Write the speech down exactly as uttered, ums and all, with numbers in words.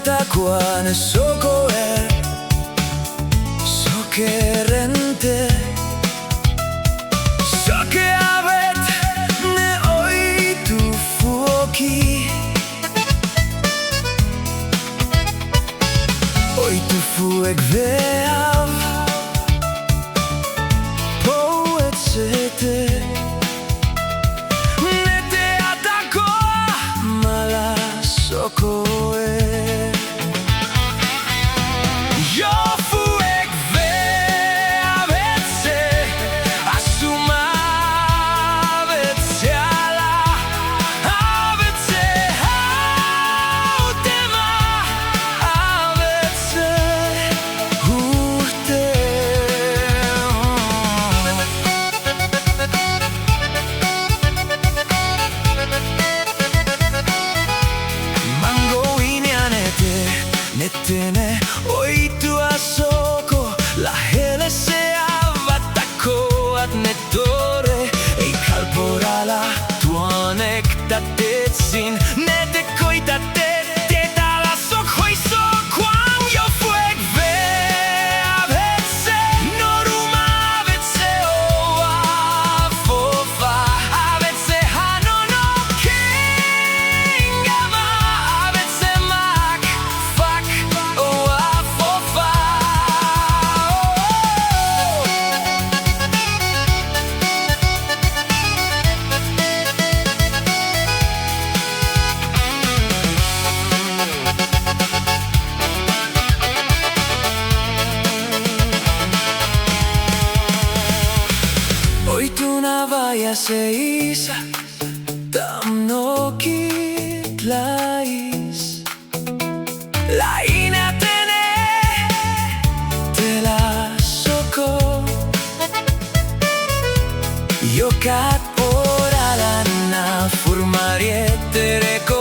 Takua ne soko e, soke rente, soke abet ne oitu fuoki, oitu fuek veav, pou etsete, nete atakoa mala soko e. Yo fuek veav etse, a suma vetse ala, a vetse hau tema, a vetse hurte. Mango ine a nete, nete ne oitu a soko, la hele se a vatakoat ne tore, ei kalporala tuanek tatetsin, nete koitatet te tala sok hoiso kuang yo fuek veav etse, no ruma vetse o a fofa, a vetse ha no no kingama, a vetse mak fak o a fofa. Oitu na vaya seisa, tam no kitlais. La ina tene te la soko. Yo kat porala na furmarie te reko